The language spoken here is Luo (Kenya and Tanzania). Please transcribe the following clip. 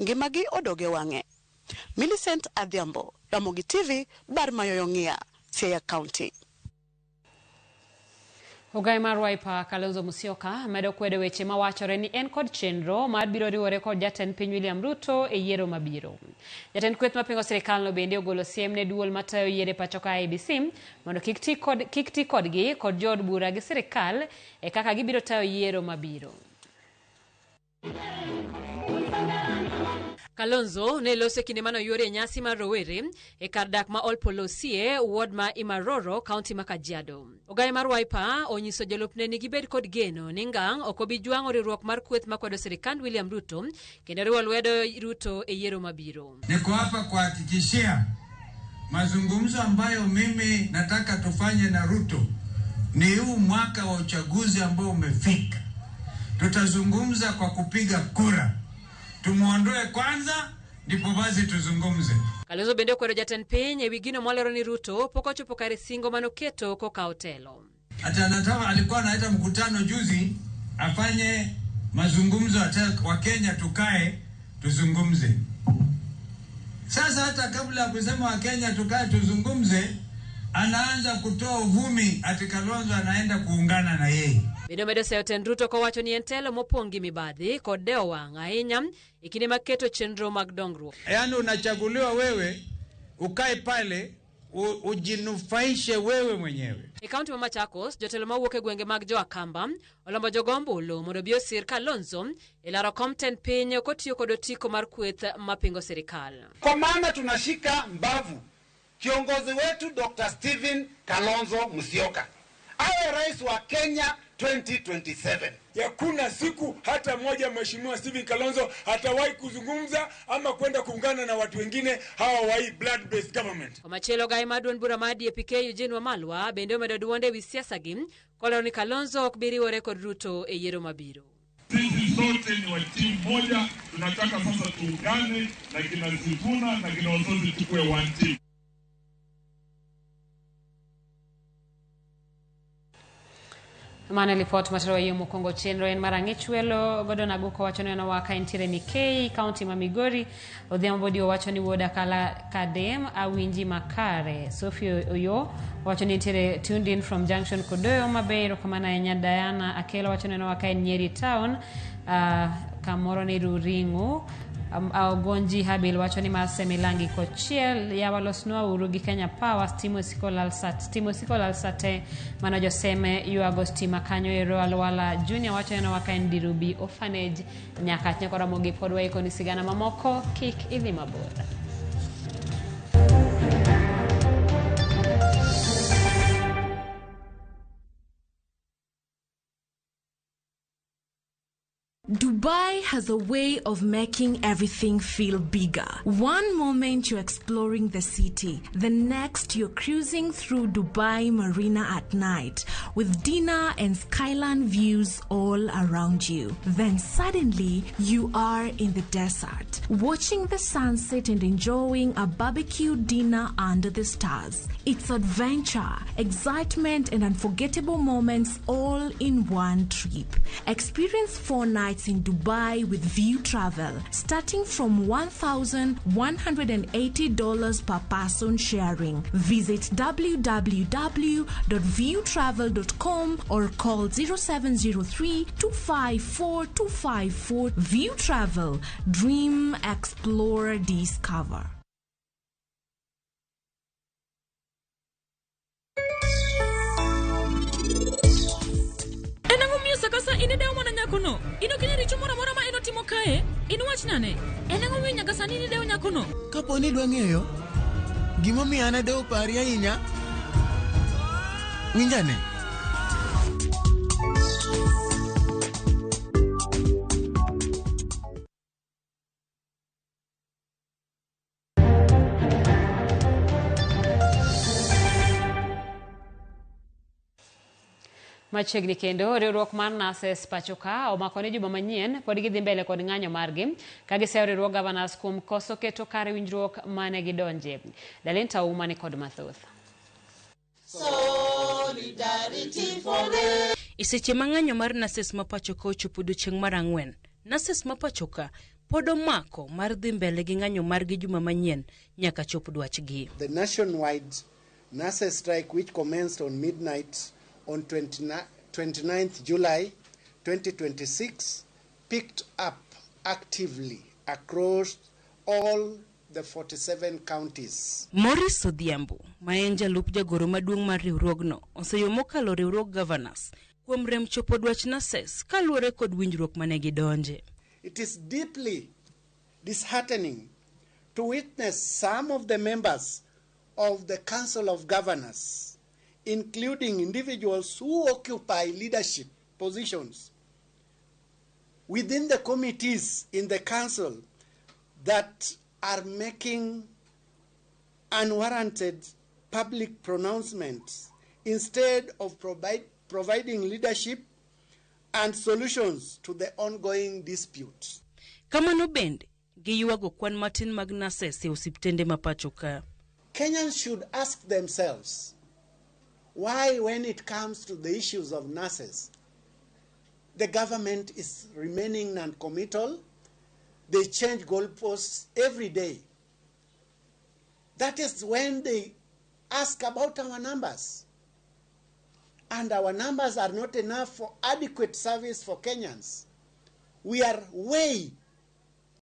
Ngimagi odog e wang'e. Millicent Adhiambo, Ramogi TV, Bar Mayoyong'ia, Siaya County. Ogai mar Wiper Kalonzo Musyoka medo kwedo weche mawachore ni en kod chenro mar biro riwore kod jatend piny William Ruto e yiero mabiro. Jatend kweth mapingo sirikal no bende ogolo siem ne duol matayo yiero e pacho ka IEBC mondo kik ti kod, kik ti kodgi kod jood bura gi sirikal e kaka gibiro tayo yiero mabiro. Kalonzo ne loso e kinde mane oyuore e nyasi mar rowere e kar dak ma Olpolosie, ward ma Imaroro, kaunti ma Kajiado. Ogaye mar Wiper onyiso jolupne ni gibed kod geno ni ngang' ok obi jwang'o riwruok mar kweth makwedo sirikand William Ruto kendo riwo lwedo Ruto e yiero mabiro. Niko hapa kuhakikishia mazungumzo ambayo mimi nataka tufanye na Ruto ni huu mwaka wa uchaguzi ambao umefika. Tutazungumza kwa kupiga kura, tumuondoe kwanza, ndipo basi tuzungumze. Kalonzo bende okwedo jatend piny ewi gino molero ni Ruto pok ochopo kare singo manoketo kokawo telo. Hata anataka alikuwa anaita mkutano juzi afanye mazungumzo, hata Wakenya tukae tuzungumze. Sasa hata kabla ya kusema Wakenya tukae tuzungumze, anaanza kutoa uvumi ati Kalonzo anaenda kuungana na yeye. Bende omedo seyo tend Ruto kowacho ni en telo mopong' gi mibadhi kod dewo wang' ahinya e kinde mag keto chenro mag dongruok. Yaani unachaguliwa wewe ukae pale ujinufaishe wewe mwenyewe. E kaunti ma Machakos, jotelo mawuok e gwenge mag jo-Akamba olombo jogo ombulu mondo obi osir Kalonzo e laro kom tend piny kotiyo kod otiko mar kweth mapingo sirikal. Kwa maana tunashika mbavu kiongozi wetu Dr. Stephen Kalonzo Musyoka awe rais wa Kenya 2027. Hakuna siku hata moja Mheshimiwa Stephen Kalonzo hatawahi kuzungumza ama kwenda kuungana na watu wengine hawa wa hii blood based government. Komachielo gai mar duond bura mar DAP-K Eugene Wamalwa bende omedo duonde ewi siasa gi kolero ni Kalonzo ok bi riwore kod Ruto e yiero mabiro. Sisi sote ni wa timu moja, tunataka sasa tuungane na kina Sifuna na kina Osotsi tukue one team. Mano e lipot matero yo mokwongo chenro en mar ang'ich welo Gordon Aguko wacho ni en ka entiere Mikei, kaunti ma Migori. Odhiambo Bodi wacho ni wuod Akala Kadem awinji makare. Sophie Oyo wacho ni entiere tuned in from Junction Kodoyo Mabey. Erokamano ahinya. Diana Akelo wacho ni en ka en Nyeri Town, kamoro ni Ruring'u. Ogonji Habil wacho ni mar Semilangi Kochiel yawa losnwa uru gi Kenya Power stima osiko lal sa stima osiko lal sa te mano joseme ywago stima kanyo ero Alwala Junior wacho ni en ka en Dirubi Orphanage nyaka nyako Ramogi pod waiko ni sigana mamoko kik idhi mabor. Dubai has a way of making everything feel bigger. One moment you're exploring the city, the next you're cruising through Dubai Marina at night with dinner and skyline views all around you. Then suddenly you are in the desert, watching the sunset and enjoying a barbecue dinner under the stars. It's adventure, excitement, and unforgettable moments all in one trip. Experience 4 nights in Dubai with View Travel, starting from $1,180 per person sharing. Visit www.viewtravel.com or call 0703 254 254. View Travel, dream, explore, discover. En ang'o miyo sa ka sa in idewo mana nyakono? In ok ine richo moro amora ma en otimo kae? In wach nane? En ang'o miyo nyaka sani in idewo nyakono? Kapo ni idwa ng'eyo gimomiyo an adewo pari ahinya, winjane. Machiegni kendo riwruok mar Nurses pacho ka omako ni juma manyien pod gidhi mbele kod ng'anyo margi ka giseyo riwruog governors kuom koso keto kare winjruok mane gidonje. Dalinta Ouma ni kod mathoth. Solidarity forever. E seche ma ng'anyo mar Nurses ma pacho ka ochopo odiochieng' mar ang'wen, Nurses ma pachoka pod omako mar dhi mbele gi ng'anyo margi juma manyien nyaka chop dwachgi. The nationwide nurses strike, which commenced on midnight on 29, 29th July 2026, picked up actively across all the 47 counties. Maurice Odhiambo, ma en jalup jagoro maduong' mar riwruogno, oseyo mokalo riwruog governors kuom rem chopo dwach nurses kaluwore kod winjruok mane gidonje. It is deeply disheartening to witness some of the members of the Council of Governors, including individuals who occupy leadership positions within the committees in the council, that are making unwarranted public pronouncements instead of providing leadership and solutions to the ongoing dispute. Kamano bende, giywago kwan matin mag nurses e osiptende ma pacho ka. Kenyans should ask themselves why, when it comes to the issues of nurses, the government is remaining non-committal. They change goalposts every day. That is when they ask about our numbers. And our numbers are not enough for adequate service for Kenyans. We are way